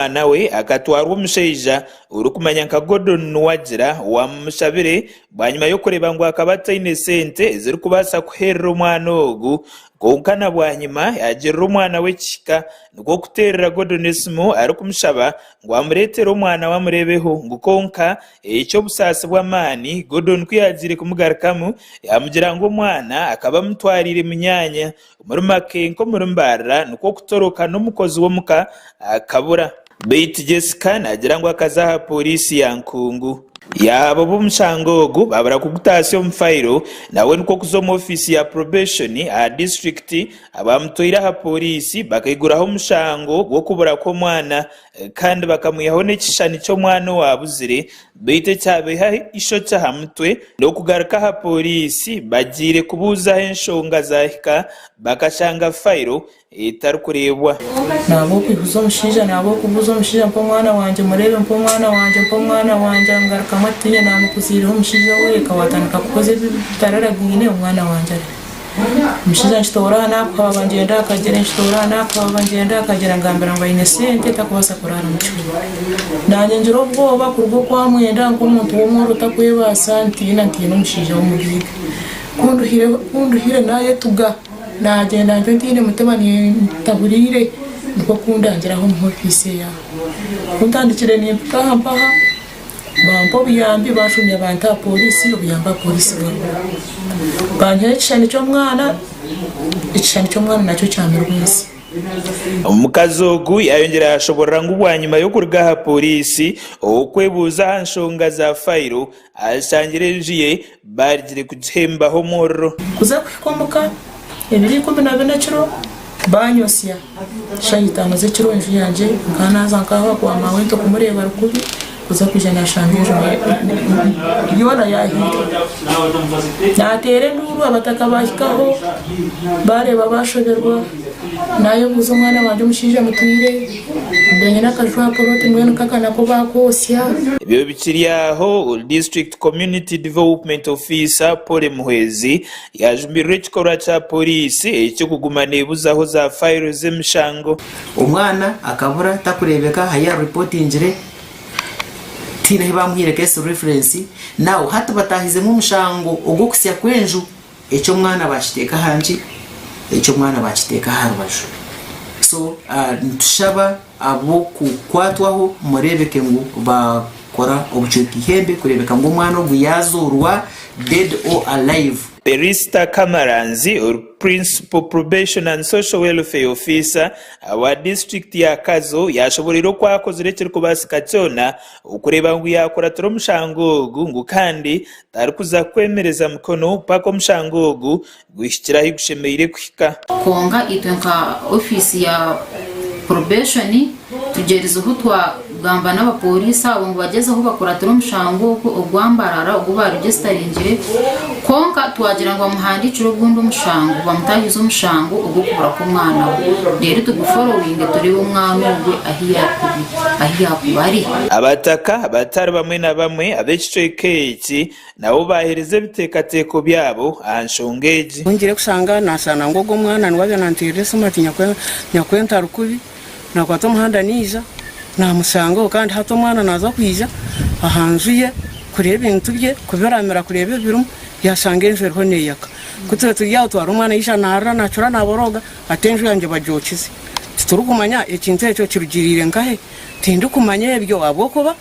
Omwana we akatwarwa omushaija orikumanya nka Gordon Nuwagira owaamumushabire bwanyima y'okureeba ngu akaba ataine sente ezirikubaasa kuheerera omwana ogu kwonka na bwanyima yaagirira omwana we ekihika nikwo kuteerera Gordon esimu arikumushaba ngu amureetere omwana we amureebeho ngu kwonka eky'obusaasi bw'amaani Gordon ku yaagiire kumugarukamu yaamugira ngu omwana akaba amutwariire munyaanya Omuri Makenke omuri Mbarara nikwo kutoroka n'omukozi w'omuka akabura. Beitu Jessica naagira ngu akaza aha pooriisi ya Nkungu. Yaahaba obu omushango ogu baabura kugutaasya omu fayiro nawe nikwo kuza omu ofiisi ya Probation aha disiturikiti abaamutwaire aha pooriisi bakaiguraho omushango gw'okubura kw'omwana kandi bakamwihaho n'ekishushani ky'omwana owaabuzire Beitu ekyabaiha eishokye aha mutwe n'okugaruka aha pooriisi bagiire kubuuza ahu enshonga zaahika bakashanga fayiro etarikureebwa. Naaba okwihuza omushaija, naaba okubuuza omushaija mpa omwana wangye mureebe, mpa omwana wangye, mpa omwana wangye, angarukamu ati tiinye naamukuziireho omushaija we, waatandika kukoza ebi bitararagaine omwana wangye arihe? Omushaija nkitoora aha nakuhaba ngyenda aha kagyere nkitoora aha nakuhaba ngyenda aha kagyere angambira ngu aine sente takubaasa kuraara omu kihumi. Nanye ngira obwoba kuruga oku amwenda nk'omuntu w'omworo otakwebaasa ntiina ntiina omushaija w'omugaiga. Ku nduhire nayetuga nagyenda ntyo ntiine mutima ntahuriire nikwo kundangira aho omu ofiisi eyaabo. Ku ntandikire nimpika aha mpaha. Bampa obuyambi banshumya banta aha pooriisi, obuyambi aha pooriisi bwabura. Banyihaho ekishushani ky'omwana, ekishushani ky'omwana nakyo kyamirwa ensi. Omukazi ogu yayongyera yashoborora ngu bwanyima y'okuruga aha pooriisi okwebuuza aha nshonga za fayiro, ashangire enju ye barigire kugihembaho omuriro. Kuza kuhika omuka ebiro 14 ekiro banyosya shaaha itaano z'ekiro enju yangye nkaba naaza nk'aha kwa maawento kumureeba rukubi kuza kwija naashanga enju yoona yaahiire. Naateera enduuru abataka baahikaho baareeba baashoberwa. Naayebuuza omwana wangye omushaija mutwire mbe nyine akaju aha poloti mbwenu kaka nako baakoosya. Ebyo bikiri aho, District Community Development Officer Polly Muhwezi yajumirira ekikorwa kya Pooriisi eky'okuguma neebuzaho za fayiro z'emishango. Omwana akabura takureebeka ahu yarepotingire tihaine ahu bamuhaire case reference now hati batahizemu omushango ogw'okusya kw'enju. Eky'omwana baakiteeka aha nki? Eky'omwana baakiteeka aha rubaju. So nitushaba ab'okukwatwaho mureebeke ngu baakora obucweka eihembe kureebeka ngu omwana ogu yaazoorwa dead or alive. Perista Kamaranzi ori Principal Probation and Social Welfare Officer owa disiturikiti ya Kazo yaashoboreire oku akozire ekirikubaasika kyona okureeba ngu yaakuratira omushango ogu ngu kandi Tarikuza kwemereza mukono paka omushango ogu guhikire ahi gushemereire kuhika. Kwonka itwe nka ofiisi ya probation tugyerizeho twagamba n'abapooriisi abo ngu bagyezeho bakuratire omushango ogu ogwa Mbarara ogu baaregisitaringire kwonka twagira ngu bamuhandiikire ogundi omushango bamutaahize omushango ogw'okubura kw'omwana we reero tuguforowinge tureebe omwana ogwe ahi yaakuba ari. Abataka batari bamwe na bamwe ab'ekicweka eki nabo baaheereza ebiteekateeko byabo aha nshonga egi. Ku ngiire kushanga naashanga ngu ogwo omwana niwe abaire nanteerera esimu ati nyakwenta rukubi, naakwata omuhanda naija naamushangaho kandi hati omwana naaza kwija aha nju ye kureeba ebintu bye kubiramira kureeba ebirimu yaashanga enju eriho neeyaka. Ku turiyo turi aho twara omwana yaija naarira naacura naaborooga ati enju yangye bagyokize. Titurikumanya ekintu ekyo kirugiriire nkahe, tindikumanya ebyo ahabw'okuba.